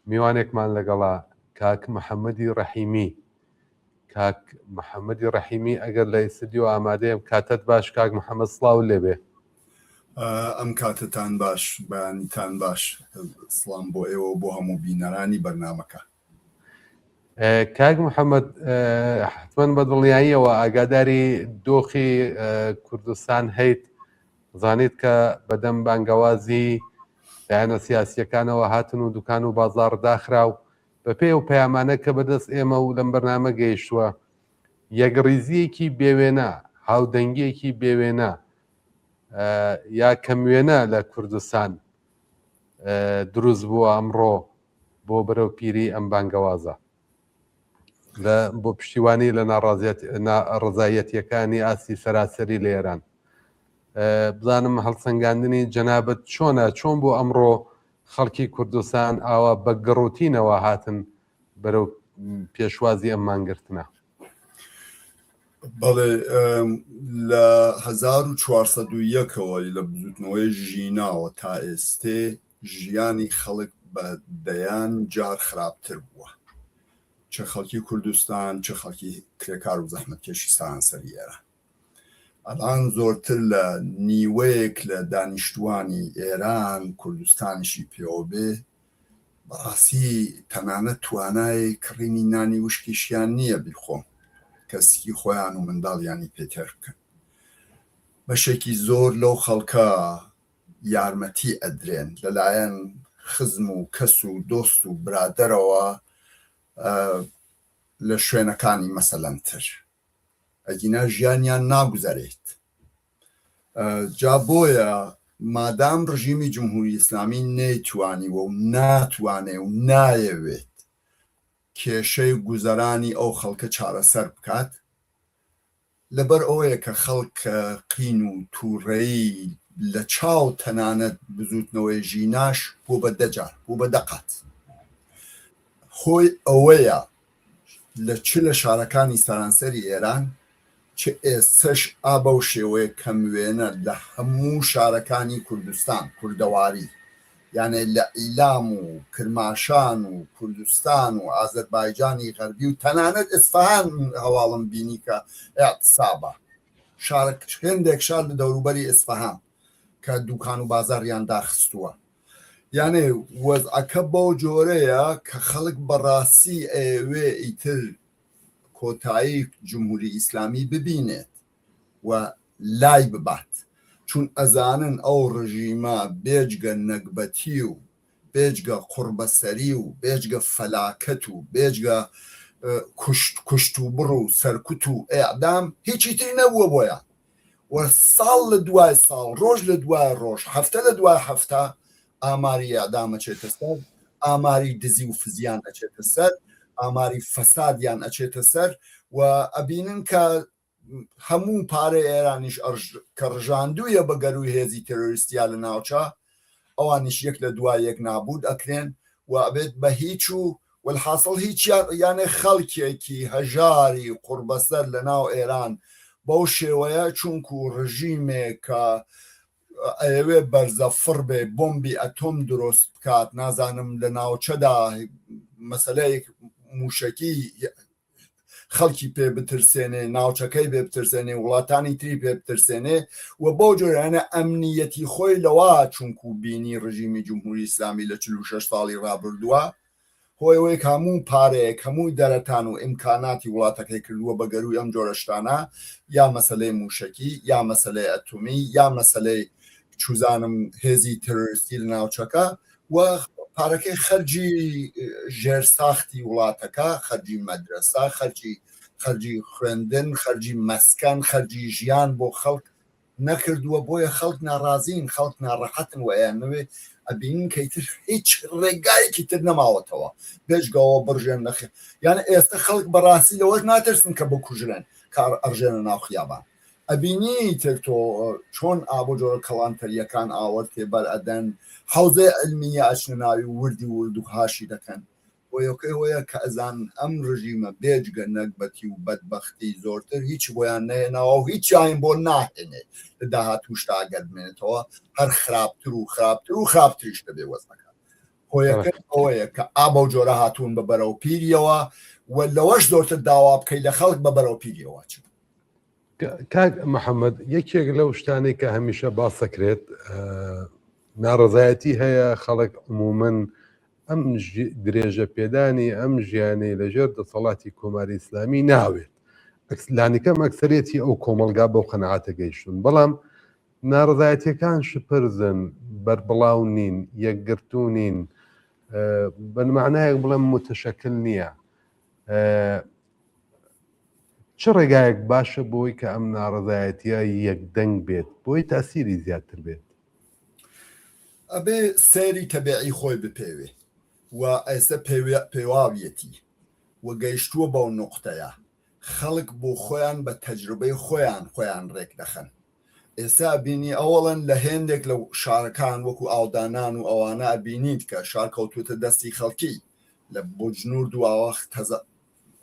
میوانێکمان لەگەڵە کاک محەممەدی ڕەحیمی کاک محەممەدی ڕەحیمی ئەگەر لە ئیستدیۆ ئامادەیەم کاتت باش کاک محەممەد سڵاو لێبێ. ئەم کاتەتان باش بەیانیتان باش سڵام بۆ ئێوە و بۆ هەموو بینەرانی بەرنامەکە. کاک محەممەد حتمما بە دڵنیاییەوە ئاگاداری دۆخی کوردستان هەیت زانیت کە بەدەم بانگەوازی لایەنە سیاسیەکانەوە هاتن و دوکان و بازاڕ داخرا و بەپێی ئەو پەیامانە کە بەدەست ئێمە و لەم بەرنامە گەیشتووە یەکڕیزییەکی بێوێنە، هاودەنگییەکی بێوێنە یا کەموێنە لە کوردستان دروست بووە ئەمڕۆ بۆ بەرەو پیری ئەم بانگەوازە لە بۆ پشتیوانی لە ناڕەزایەتیەکانی ئاستی سەراسەری لە ئێران بزانم هەڵسەنگاندنی جەنابت چۆنە چۆن بۆ ئەمڕۆ خەڵکی کوردستان ئاوا بە گڕوتینەوە هاتن بەرەو پێشوازی ئەم مانگرتنە؟ بەڵێ لە 1401ەوە لە بزوتنەوەی ژیناوە تا ئێستێ ژیانی خەڵک بە دەیان جار خراپتر بووە چ خەڵکی کوردستان چ خەڵکی کرێکار و زەحمەتکێشی سەرانسەری ئێران. ئەلان زۆرتر لە نیوەیەک لە دانیشتووانی ئێران کوردستانیشی پێوە بێ بەڕاستی تەنانەت توانای کڕینی نانی وشکیشیان نییە بیخۆن کە سکی خۆیان و منداڵیانی پێ تێر بکەن. بەشێکی زۆر لەو خەڵکە یارمەتی ئەدرێن لەلایەن خزم و کەس و دۆست و برادەرەوە لە شوێنەکانی مەسەلەن تر. ئەگینا ژیانیان ناگوزەرێت. جا بۆیە مادام ڕژیمی جمهوری ئیسلامی نەیتوانیوە و ناتوانێ و نایەوێت کێشەی گوزەرانی ئەو خەڵکە چارەسەر بکات، لەبەر ئەوەیە کە خەڵک قین و تووڕەیی لە چاو تەنانەت بزووتنەوەی ژیناش بوو بە دە جار، بوو بە دە قات. هۆی ئەوەیە لە چ لە شارەکانی سەرانسەری ئێران چ ئێستەش ئا بەو شێوەیە کەم وێنە لە هەموو شارەکانی کوردستان کوردەواری یانێ لە ئیلام و کرماشان و کوردستان و ئازەربایجانی غەربی و تەنانەت ئیسفەهان من هەواڵم بینی کە ئێعتسابە شارە هێندێک شار لە دەوروبەری ئیسفەهان کە دووکان و بازاڕیان داخستووە یانێ وەزعەکە بەو جۆرەیە کە خەڵک بەڕاستی ئەیەوێ ئیتر کۆتایی جمهوری ئیسلامی ببینێت و لای ببات چون ئەزانن ئەو ڕژیمە بێجگە نەگبەتی و بێجگە قوڕبەسەری و بێجگە فەلاکەت و بێجگە کوشت کوشت و بڕ و سەرکوت و ئێعدام هیچی تری نەبووە بۆیان و ساڵ لە دوای ساڵ، ڕۆژ لە دوای ڕۆژ، هەفتە لە دوای هەفتە ئاماری ئێعدام ئەچێتە سەر، ئاماری دزی و فزیان ئەچێتە سەر، ئاماری فەسادیان ئەچێتە سەر و ئەبینن کە هەموو پارەی ئێرانیش کە ڕژاندوویە بە گەرووی هێزی تێرۆریستیا لە ناوچە، ئەوانیش یەک لە دوای یەک نابوود ئەکرێن و ئەبێت بە هیچ و وەلحاسڵ هیچیان یانێ خەڵکێکی هەژاری قوڕبەسەر لە ناو ئێران بەو شێوەیە چونکو ڕژیمێک کە ئەیەوێ بەرزە فڕ بێ بۆمبی ئەتۆم درۆست بکات نازانم لە ناوچەدا مەسەلەیەک موشەکی خەڵکی پێ بترسێنێ، ناوچەکەی پێ بترسێنێ، وڵاتانی تری پێ بترسێنێ و بەو جۆرانە ئەمنیەتی خۆی لەوە چونکو بینی ڕژیمی جمهوری ئیسلامی لە 46 ساڵی ڕابردووە هۆی ئەوەی کە هەموو پارەیەک هەموو دەرەتان و ئیمکاناتی وڵاتەکەی کردووە بە گەرووی ئەم جۆرە شتانە یا مەسەلەی موشەکی یا مەسەلەی ئەتۆمی یا مەسەلەی چوزانم هێزی تێرۆریستی لە ناوچەکە و پارەکەی خەرجی ژێرساختی وڵاتەکە، خەرجی مەدرەسە، خەرجی خەرجی خوێندن، خەرجی مەسکەن، خەرجی ژیان بۆ خەڵک نەکردووە، بۆیە خەڵک ناڕازین، خەڵک ناڕەحەتن و ئەیانەوێ ئەبینن کە ئیتر هیچ ڕێگایەکی تر نەماوەتەوە بێجگەوە بڕژێن لە یان ئێستا خەڵک بەڕاستی لەوەش ناترسن کە بکوژرێن کە ئەڕژێنە ناو خیابان ئەبینی ئیتر تۆ چۆن ئا بۆ جۆرە کەڵانتەریەکان ئاوەر تێ بەر ئەدەن حەوزەی عیلمیە ئەچنە ناوی و وردی ورد و هاشی دەکەن هۆیەکەی ئەوەیە کە ئەزانن ئەم ڕژیمە بێجگە نەگبەتی و بەدبەختی زۆرتر هیچی بۆیان نەهێناوە و هیچیان بۆ ناهێنێ لە داهاتووشدا ئەگەر بمێنێتەوە هەر خراپتر و خراپتر و خراپتریش دەبێ وەزعەکە. هۆیەکە ئەوەیە کە ئا بەو جۆرە هاتوون بە بەرەو پیریەوە و لەوەش زۆرتر داوا بکەی لە خەڵک بە بەرەو پیریەوە چن. کاک محەممەد یەکێک لەو شتانەی کە هەمیشە باسەکرێت ناڕزایەتی هەیە خەڵک عمومەن ئەم درێژە پێدانی ئەم ژیانەی لەژێر دەسەڵاتی کۆماری ئیسلامی ناوێت لانیکەم ئەکسەرێتی ئەو کۆمەڵگا بەو قەنەعاتە گەیشتون بەڵام ناڕەزایەتیەکان شپرزن، بەربڵاو نین، یەکگرتوو نین، بە مەعنایەک بڵێم متشکل نییە. چ ڕێگایەک باشە بۆی کە ئەم ناڕەزایەتیە یەکدەنگ بێت بۆی تاسیری زیاتر بێت؟ ئەبێ سەیری تەبیعی خۆی بپێوێ و ئێستە پێواویەتی و گەیشتووە بەو نوقتەیە خەڵک بۆ خۆیان بە تەجروبەی خۆیان خۆیان ڕێک دەخەن. ئێستا ئەبینی ئەوەڵەن لە هێندێک لە شارەکان وەکو ئاودانان و ئەوانە ئەبینیت کە شار کەوتووەتە دەستی خەڵکی لە بۆجنورد و ئاوا تەزە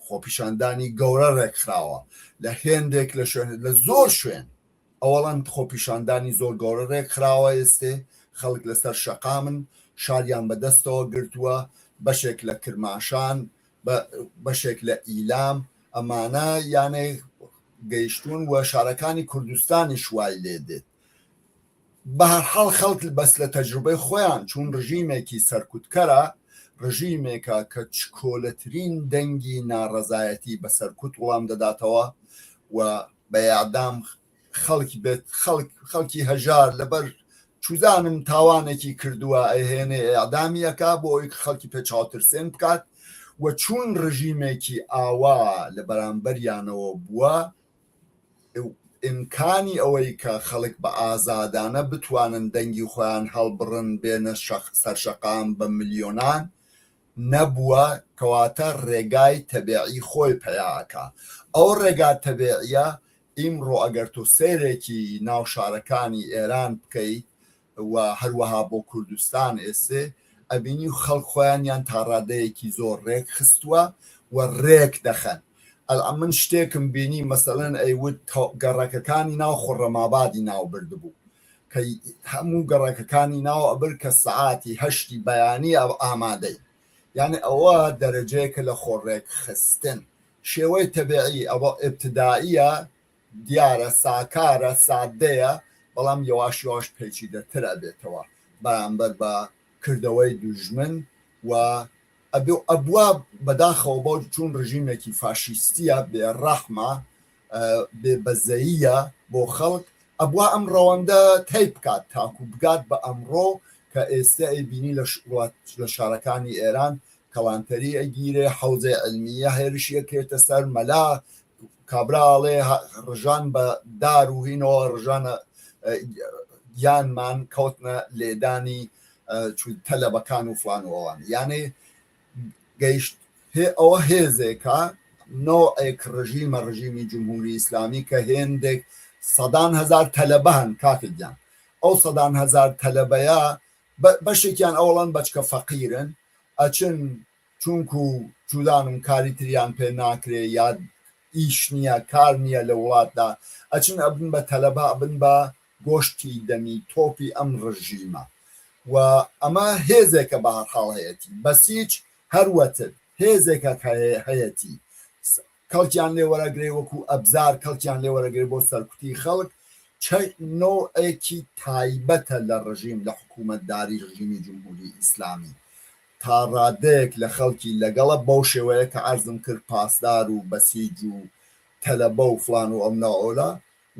خۆپیشاندانی گەورە ڕێکخراوە لە هێندێک لە شوێن لە زۆر شوێن ئەوەڵەن خۆپیشاندانی زۆر گەورە ڕێکخراوە ئێستێ خەڵک لەسەر شەقامن شاریان بەدەستەوە گرتووە بەشێک لە کرماشان بەشێک لە ئیلام ئەمانە یانێ گەیشتوون و شارەکانی کوردستانیش وای لێ دێت. بەهەرحاڵ خەڵک بەس لە تەجروبەی خۆیان چوون ڕژیمێکی سەرکوتکەرە، ڕژیمێکە کە چکۆلەترین دەنگی ناڕەزایەتی بە سەرکوت وڵام دەداتەوە و بە ئێعدام خەڵکی بێت خەڵک خەڵکی هەژار لەبەر چوزانم تاوانێکی کردووە ئەیهێنێ ئێعدامی ئەکا بۆ ئەوی خەڵکی پێ چاوترسێن بکات و چوون ڕژیمێکی ئاوا لە بەرامبەریانەوە بووە ئیمکانی ئەوەی کە خەڵک بە ئازادانە بتوانن دەنگی خۆیان هەڵبڕن بێنە سەرشەقام بە ملیۆنان نەبووە کەواتە ڕێگای تەبیعی خۆی پەیا ئەکا ئەو ڕێگا تەبیعیە ئیمڕۆ ئەگەر تۆ سەیرێکی ناو شارەکانی ئێران بکەی و هەروەها بۆ کوردستان ئێسێ ئەبینی خەڵک خۆیانیان تا ڕادەیەکی زۆر ڕێک خستووە و ڕێک دەخەن. ئەلئان من شتێکم بینی مەسەلەن ئەیوت گەڕەکەکانی ناو خوڕەمابادی ناو بردبوو کە هەموو گەڕەکەکانی ناو ئەبرد کە سەعاتی هەشتی بەیانی ئامادەی یانێ ئەوە دەرەجەیەکە لە خۆ ڕێکخستن شێوەی تەبیعی ئەوە ئیبتدائیە دیارە ساکارە سادەیە بەڵام یەواش یەواش پێچیدەتر ئەبێتەوە بەرامبەر بە کردەوەی دوژمن و ئەبێ ئەبوا بەداخەوە بۆ چون ڕژیمێکی فاشیستیە بێ ڕەحمە بێ بەزەییە بۆ خەڵک ئەبوا ئەم ڕەوەندە تەی بکات تاکو بگات بە ئەمڕۆ کە ئێستە ئەیبینی لە وڵات لە شارەکانی ئێران کەڵانتەری ئەگیرێ حەوزەی عیلمیە هێرشی ئەکرێتە سەر مەلا کابرا ئەڵێ ڕژان بە دار و هینەوە ڕژانە گیانمان کەوتنە لێدانی تەلەبەکان و فلان و ئەوان یانێ گەیشت ئەوە هێزێکە نەوعێک ڕژیمە ڕژیمی جمهوری ئیسلامی کە هێندێک سەدان هەزار تەلەبە هەن کاکە گیان ئەو سەدان هەزار تەلەبەیە بەشێکیان ئەوڵەن بەچکە فەقیرن ئەچن چونکو چوزانم کاری تریان پێ ناکرێ یا ئیش نیە کار نیە لە وڵاتدا ئەچن ئەبن بە تەلەبە ئەبن بە گۆشتی دەمی تۆپی ئەم ڕژیمە و ئەمە هێزێکە بە هەرحاڵ هەیەتی بەسیج هەر وەتر هێزێکە کە هەیەتی کەڵکیان لێ وەرەگرێ وەکو ئەبزار کەڵکیان لێ وەرەگرێ بۆ سەرکوتی خەڵک چە نەوعێکی تایبەتە لە ڕژیم لە حکوومەتداری ڕژیمی جمهوری ئیسلامی تا ڕادەیەک لە خەڵکی لەگەڵە بەو شێوەیە کە عەرزم کرد پاسدار و بەسیج و تەلەبە و فڵان و ئەمنا ئەولا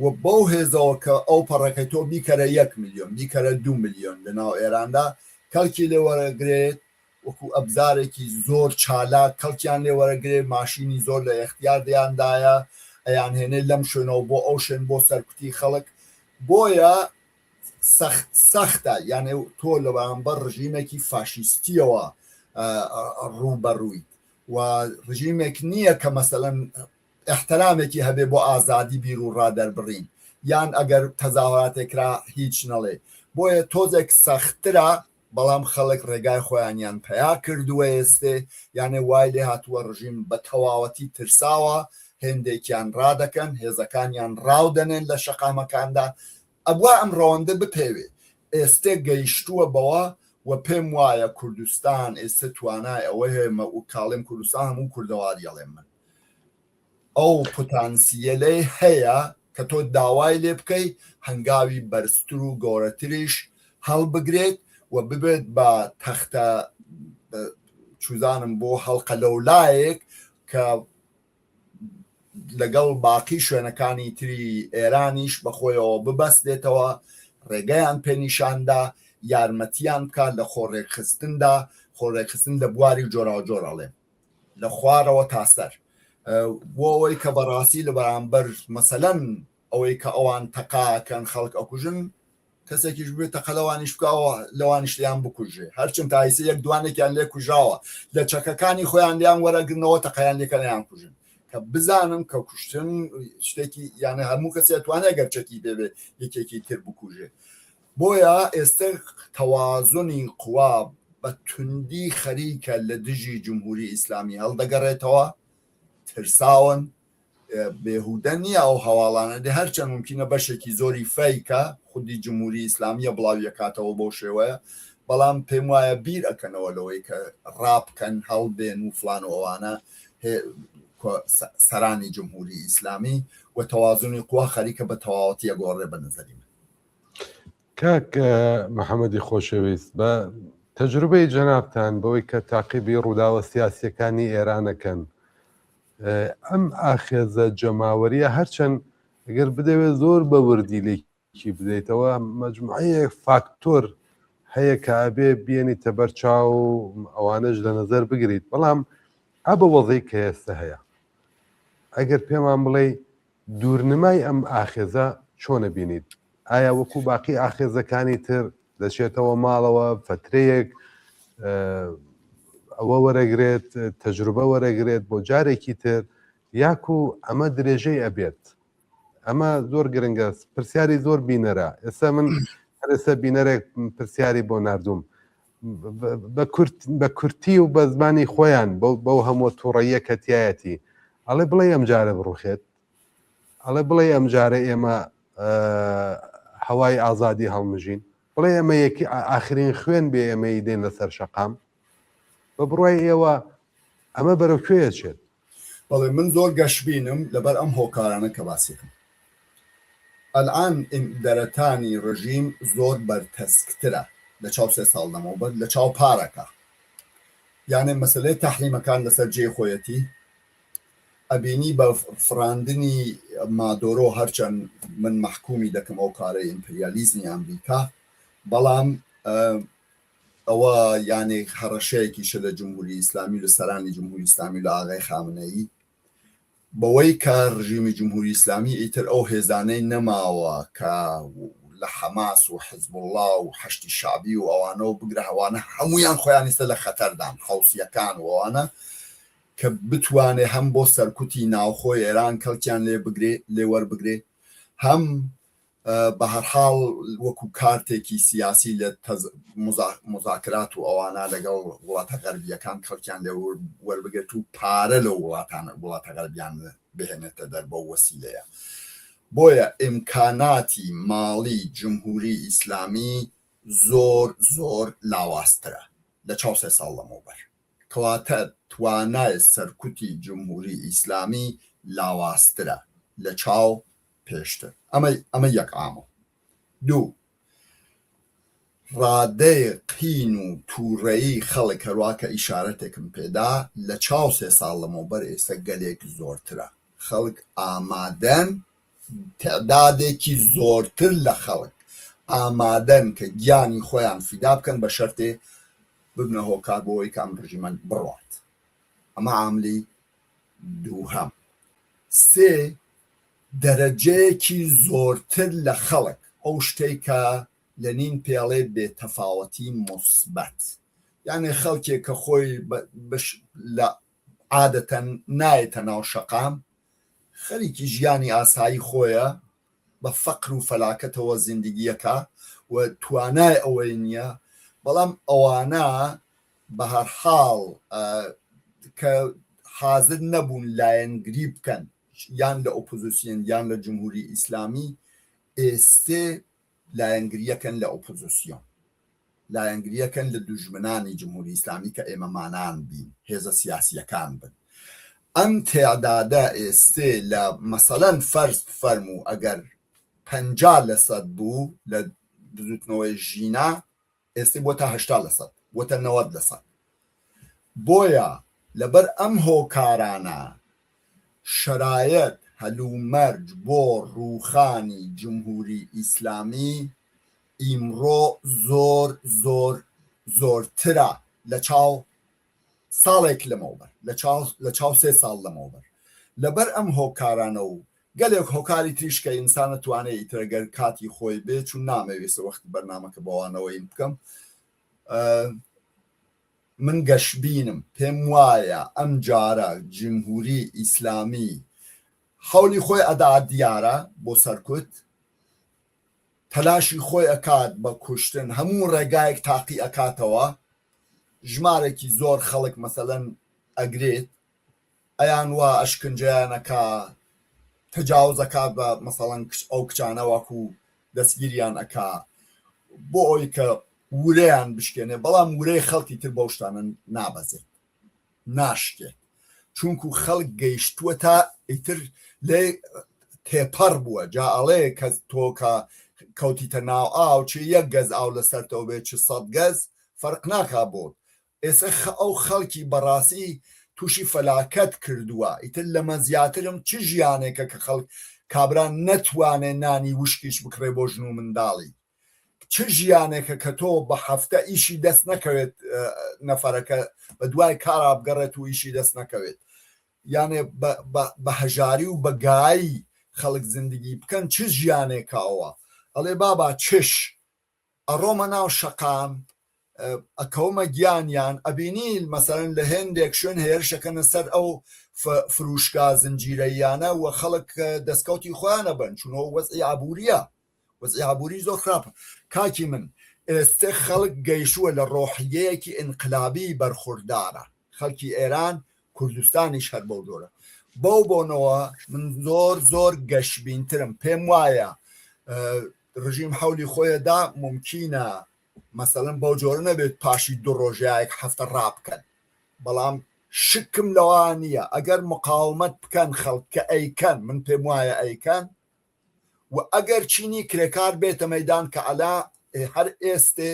و بەو هێزەوە کە ئەو پەڕەکەی تۆ بیکەرە یەک ملیۆن بیکەرە دوو ملیۆن لە ناو ئێراندا کەڵکی لێ وەرەگرێت وەکو ئەبزارێکی زۆر چالاک کەڵکیان لێ وەرەگرێ ماشینی زۆر لە ئێختیار دیاندایە ئەیانهێنێ لەم شوێنەوە بۆ ئەو شوێن بۆ سەرکوتی خەڵک بۆیە سەخت سەختە یانێ تۆ لە بەرامبەر ڕژیمێکی فاشیستیەوە ڕووبەڕوویت و ڕژیمێک نییە کە مەسەلەن ئیحترامێکی هەبێ بۆ ئازادی بیر و ڕا دەربڕین یان ئەگەر تەزاهوراتێک کرا هیچ نەڵێ بۆیە تۆزێک سەختترە بەڵام خەڵک ڕێگای خۆیانیان پەیا کردووە ئێستێ یانێ وای لێ هاتووە ڕژیم بە تەواوەتی ترساوە هێندێکیان ڕادەکەن هێزەکانیان ڕاو دەنێن لە شەقامەکاندا ئەبوا ئەم ڕەوەندە بپێوێ ئێستێ گەیشتووە بەوە. و پێم وایە کوردستان ئێستا توانای ئەوەی هەیە کاڵێم کوردستان هەموو کوردەواری ئەڵێم من ئەو پتانسیەلەی هەیە کە تۆ داوای لێ بکەی هەنگاوی بەرزتر و گەورەتریش هەڵبگرێت و ببێت بە تەختە چوزانم بۆ هەڵقە لەولایەک کە لەگەڵ باقی شوێنەکانی تری ئێرانیش بەخۆیەوە ببەستێتەوە، ڕێگەیان پێ نیشاندا، یارمەتیان بکات لە خۆڕێکخستندا، خۆڕێکخستن لە بواری جۆراوجۆر ئەڵێم لە خوارەوە تا سەر، بۆ ئەوەی کە بەڕاستی لە بەرامبەر مەسەلەن ئەوەی کە ئەوان تەقاکەن خەڵک ئەکوژن کەسێکیش بێت تەقە لەوانیش بکەوە لەوانیش لیان بکوژێ هەرچەند تا ئیسە یەک دوانێکیان لێ کوژراوە لە چەکەکانی خۆیان لیان وەرەگرنەوە تەقەیان لێکەن یان کوژن کە بزانن کە کوشتن شتێکی یانە هەموو کەسێ توانێت گەر چەکی پێ بێ یەکێکی تر بکوژێ بۆیە ئێستا تەوازنی قوا بە توندی خەریکە لە دژی جمهوری ئیسلامی هەڵدەگەڕێتەوە ترساون بێهودە نییە ئەو هەواڵانە دێ هەرچەند ممکنە بەشێکی زۆری فەیکە خودی جمهوری ئیسلامیە بڵاویەکاتەوە بەو شێوەیە بەڵام پێم وایە بیر ئەکەنەوە لەوەی کە ڕابکەن هەڵبێن و فلان و ئەوانە سەرانی جمهوری ئیسلامی و تەوازنی قوا خەریکە بە تەواوەتی ئەگۆڕێ بە نظری من. کاک محەممەدی خۆشەویست بە تەجروبەی جەنابتان بەوەی کە تاقیبی ڕووداوە سیاسیەکانی ئێرانەکەن ئەم ئاخێزە جەماوەریە هەرچەند گەر بدەوێت زۆر بە وردی لێکی بدەیتەوە مەجموعەیەک فاکتۆر هەیە کە ئەبێ بێنیتە بەر چاو ئەوانەش لە نەزەر بگریت بەڵام ئە بە وەزعی کە ئێستا هەیە ئەگەر پێمان بڵێ دوورنمای ئەم ئاخێزە چۆنە بینیت ئایا وەکو باقی ئاخێزەکانی تر دەچێتەوە ماڵەوە فەترەیەک ئەوە وەرەگرێت تەجروبە وەرەگرێت بۆ جارێکی تر یاکو ئەمە درێژەی ئەبێت ئەمە زۆر گرنگە پرسیاری زۆر بینەرە ئێستا من ئێستا بینەرێک پرسیاری بۆ نردوم بە کورتی و بە زمانی خۆیان بەو هەموو تووڕەیە کە تایەتی ئەڵێ بڵێ ئەم جارە بڕوخێت ئەڵێ بڵێ ئەم جارە ئێمە هەوای ئازادی هەڵمژین بڵێ ئێمە یەکی ئاخرین خوێن بێ ئێمەی دێن لەسەر شەقام بە بڕای ئێوە ئەمە بەرەو کوێ چێت بەڵێ من زۆر گەشبینم لەبەر ئەم هۆکارانە کە باسیکم ئەلئان دەرەتانی ڕژیم زۆر بەرتەسکترە لە چاو سێ ساڵ لەمەوبەر لە چاو پارەکە یانێ مەسلەی تەحریمەکان لەسەر جێی خۆیەتی ئەبینی بە فڕاندنی مادۆرۆ هەرچەند من مەحکومی دەکەم ئەو کارەی ئیمپریالیزمی ئەمریکا بەڵام ئەوە یانێ هەڕەشەیەکیشە لە جمهوری ئیسلامی لە سەرانی جمهوری ئیسلامی لە ئاغای خامنەیی بەوەی کە ڕژیمی جمهوری ئیسلامی ئیتر ئەو هێزانەی نەماوە کە لە حەماس و حزبوڵڵا و حەشدی شەعبی و ئەوانە و بگرە ئەوانە هەمویان خۆیان ئیستا لە خەتەردان حوسیەکان و ئەوانە کە بتوانێ هەم بۆ سەرکوتی ناوخۆی ئێران کەڵکیان لێ بگرێ لێ وەربگرێ هەم بە هەرحاڵ وەکو کارتێکی سیاسی لە مزاکرات و ئەوانە لەگەڵ وڵاتە غەربییەکان کەڵکیان لێ وەربگرێت و پارە لەو وڵاتانە وڵاتە غەربیان بهێنێتە دەر بەو وەسیلەیە بۆیە ئیمکاناتی ماڵی جمهوری ئیسلامی زۆر زۆر لاوازترە لە چاو سێ ساڵ لەمەوبەر. کەواتە توانای سەرکوتی جمهوری ئیسلامی لاوازترە لە چاو پێشتر. ئەمە ئەمە یەک عامڵ. دوو، ڕادەی قین و تووڕەیی خەڵک هەروا کە ئیشارەتێکم پێدا لە چاو سێ ساڵ لەمەوبەر ئێستا گەلێک زۆرترە. خەڵک ئامادەن تعدادێکی زۆرتر لە خەڵک ئامادەن کە گیانی خۆیان فیدا بکەن بە شەرتێ ببنە هۆکار بۆ ئەوەی کە ئەم ڕژیمە بڕوات. ئەمە عاملی دووهەم. سێ، دەرەجەیەکی زۆرتر لە خەڵک، ئەو شتەی کە لەنین پێڵێ بێ تەفاوەتی موسبەت، یانێ خەڵکێک کە خۆی لە عادەتەن نایەتە ناو شەقام، خەریکی ژیانی ئاسایی خۆیە، بە فەقر و فەلاکەتەوە زیندگیەکا و توانای ئەوەی نییە، بەڵام ئەوانە بەهەرحاڵ کە حازر نەبوون لایەنگری بکەن یان لە ئۆپۆزیسیۆن یان لە جمهوری ئیسلامی، ئێستێ لایەنگریەکەن لە ئۆپۆزیسیۆن. لایەنگریەکەن لە دوژمنانی جمهوری ئیسلامی کە ئێمەمانان بین، هێزە سیاسیەکان بن. ئەم تێعدادە ئێستێ لە مەسەلەن فەرز بفەرموو ئەگەر 50 لەسەد بوو لە بزوتنەوەی ژینا ئێستێ بۆتە 80 لەسەد، بۆتە 90 لەسەد. بۆیە لەبەر ئەم هۆکارانە شەرایەت، هەلومەرج بۆ ڕووخانی جمهوری ئیسلامی ئیمڕۆ زۆر زۆر زۆرترە لە چاو ساڵێک لەمەوبەر، لە چاو سێ ساڵ لەمەوبەر. لەبەر ئەم هۆکارانە و گەلێک هۆکاری تریش کە ئینسان ئەتوانێ ئیتر گەر کاتی خۆی بێ، چون نامەوێ ئێستا وەختی بەرنامەکە بەوانەوە ئین بکەم، من گەشبینم، پێم وایە ئەم جارە جمهوری ئیسلامی حەولی خۆی ئەدا دیارە بۆ سەرکوت، تەلاشی خۆی ئەکات بە کوشتن هەموو ڕێگایەک تاقی ئەکاتەوە، ژمارێکی زۆر خەڵک مەسەلەن ئەگرێت ئەیان وا ئەشکنجەیان ئەکا تەجاوز ئەکات بە مەسەڵەن کچ ئەو کچانە واکو دەستگیریان ئەکا بۆ ئەوی کە ورەیان بشکێنێ بەڵام ورەی خەڵکی تر بەو شتانە نابەزێت ناشکێت چونکو خەڵک گەیشتووە تا ئیتر لێ تێپەڕ بووە جا ئەڵێ کە تۆ کە کەوتیتە ناو ئاو چ یەک گەز ئاو لەسەرتەوە بێت چ سەد گەز فەرق ناکا بۆت ئێستا ئەو خەڵکی بەڕاستی تووشی فەلاکەت کردووە ئیتر لەمە زیاترم چ ژیانێکە کە خەڵک کابرا نەتوانێ نانی وشکیش بکڕێ بۆ ژن و منداڵی چ ژیانێکە کە تۆ بە هەفتە ئیشی دەست نەکەوێت نەفەرەکە بە دوای کارا بگەڕێت و ئیشی دەست نەکەوێت یانێ بە هەژاری و بە گایی خەڵک زندگی بکەن چ ژیانێکە ئەوە ئەڵێ بابا چش ئەڕۆمە ناو شەقام ئەکەومە گیانیان ئەبینی مەسەلەن لە هێندێک شوێن هێرشەکەنە سەر ئەو فروشگا زنجیرەییانە و خەڵک دەستکەوتی خۆیان ئەبەن چونەوە وەزعی ئابووریە وەزعی ئابووری زۆر خراپە کاکی من ئێستێ خەڵک گەیشووە لە ڕۆحیەیەکی ئینقلابی بەرخوردارە خەڵکی ئێران کوردستانیش هەر بەو جۆرە. بەو بۆنەوە من زۆر زۆر گەشبینترم، پێم وایە ڕژیم حەولی خۆیە دا مومکینە مەسەلەن بەو جۆرە نەبێت پاشی دوو ڕۆژ یا یەک هەفتە ڕابکەن، بەڵام شکم لەوە نییە ئەگەر مقاومەت بکەن خەڵک کە ئەیکەن، من پێم وایە ئەیکەن و ئەگەر چینی کرێکار بێتە مەیدان کە عەلا هەر ئێستێ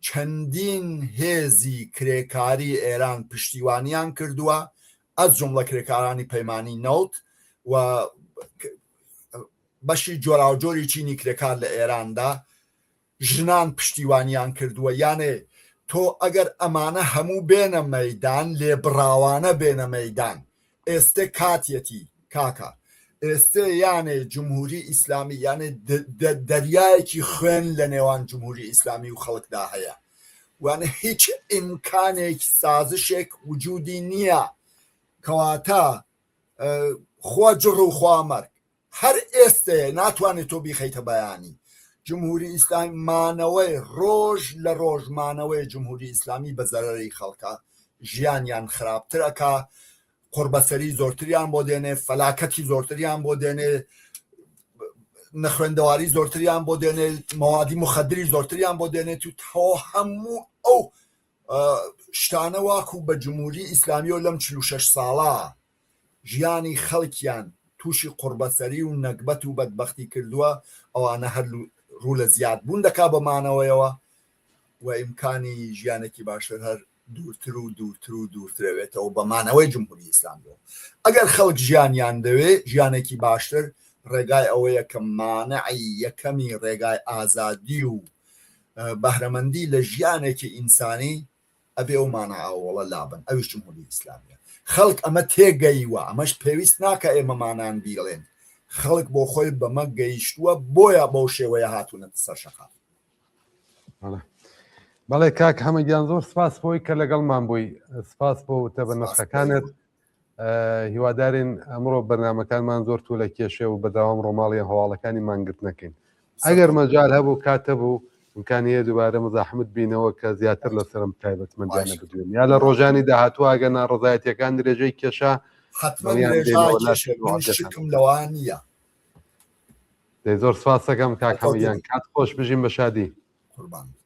چەندین هێزی کرێکاری ئێران پشتیوانیان کردووە، ئەز جومڵە کرێکارانی پەیمانی نەوت و بەشی جۆراوجۆری چینی کرێکار لە ئێراندا ژنان پشتیوانیان کردووە، یانێ تۆ ئەگەر ئەمانە هەموو بێنە مەیدان، لێبڕاوانە بێنە مەیدان، ئێستێ کاتیەتی کاکە، ئێستێ یانێ جمهوری ئیسلامی یانێ دەریایەکی خوێن لە نێوان جمهوری ئیسلامی و خەڵکدا هەیە، وانە هیچ ئیمکانێک سازشێک وجودی نییە، کەواتە خوا جڕ و خوا مەرگ. هەر ئێستەیە ناتوانێت تۆ بیخەیتە بەیانی جمهوری ئیسلامی مانەوەی ڕۆژ لە ڕۆژ مانەوەی جمهوری ئیسلامی بە زەرەری خەڵکە ژیانیان خراپتر ئەکا قوڕبەسەری زۆرتریان بۆ دێنێ فەلاکەتی زۆرتریان بۆ دێنێ نەخوێندەواری زۆرتریان بۆ دێنێ مەوادی مخدری زۆرتریان بۆ دێنێت و تۆ هەموو ئەو شتانە واکو بە جمهوری ئیسلامیەوە لەم 46 ساڵە ژیانی خەڵکیان تووشی قوڕبەسەری و نەگبەت و بەدبەختی کردووە، ئەوانە هەر ڕوو لە زیاد بوون دەکا بە مانەوەیەوە و ئیمکانی ژیانێکی باشتر هەر دوورتر و دوورتر و دوورتر ئەوێتەوە بە مانەوەی جمهوری ئیسلامیەوە. ئەگەر خەڵک ژیانیان دەوێ، ژیانێکی باشتر، ڕێگای ئەوەیە کە مانعی یەکەمی ڕێگای ئازادی و بەهرەمەندی لە ژیانێکی ئینسانی ئەبێ ئەو مانا ئاوەڵە لابەن ئەویش جمهوری ئیسلامیە خەڵک ئەمە تێگەیوە ئەمەش پێویست ناکە ئێمەمانان بیڵێن خەڵک بۆ خۆی بەمە گەیشتووە بۆیە بەو شێوەیە هاتوونەتە سەر شەقام. بەڵێ کاک حەمە گیان زۆر سپاس بۆی کە لەگەڵمان بووی سپاس بۆ وتە بە نرخەکانت هیوادارین ئەمڕۆ بەرنمەکانمان زۆر تو لە کێشێ و بەداوام ڕۆماڵی هەواڵەکانی مانگرتنەکەین ئەگەر مەجال هەبوو کات هەبوو ئیمکانی هەیە دووبارە مزاحمت بینەوە کە زیاتر لەسەرم تایبەتمەندیانە بدوێن یا لە ڕۆژانی داهاتوو ئەگەر ناڕەزایەتیەکان درێژەی کێشا حتمما درێژای کێشە من شکم لەوە نییە. دەی زۆر سپاس دەکەم کاک حەمە گیان کات خۆش بژین بە شادی. قوربانت.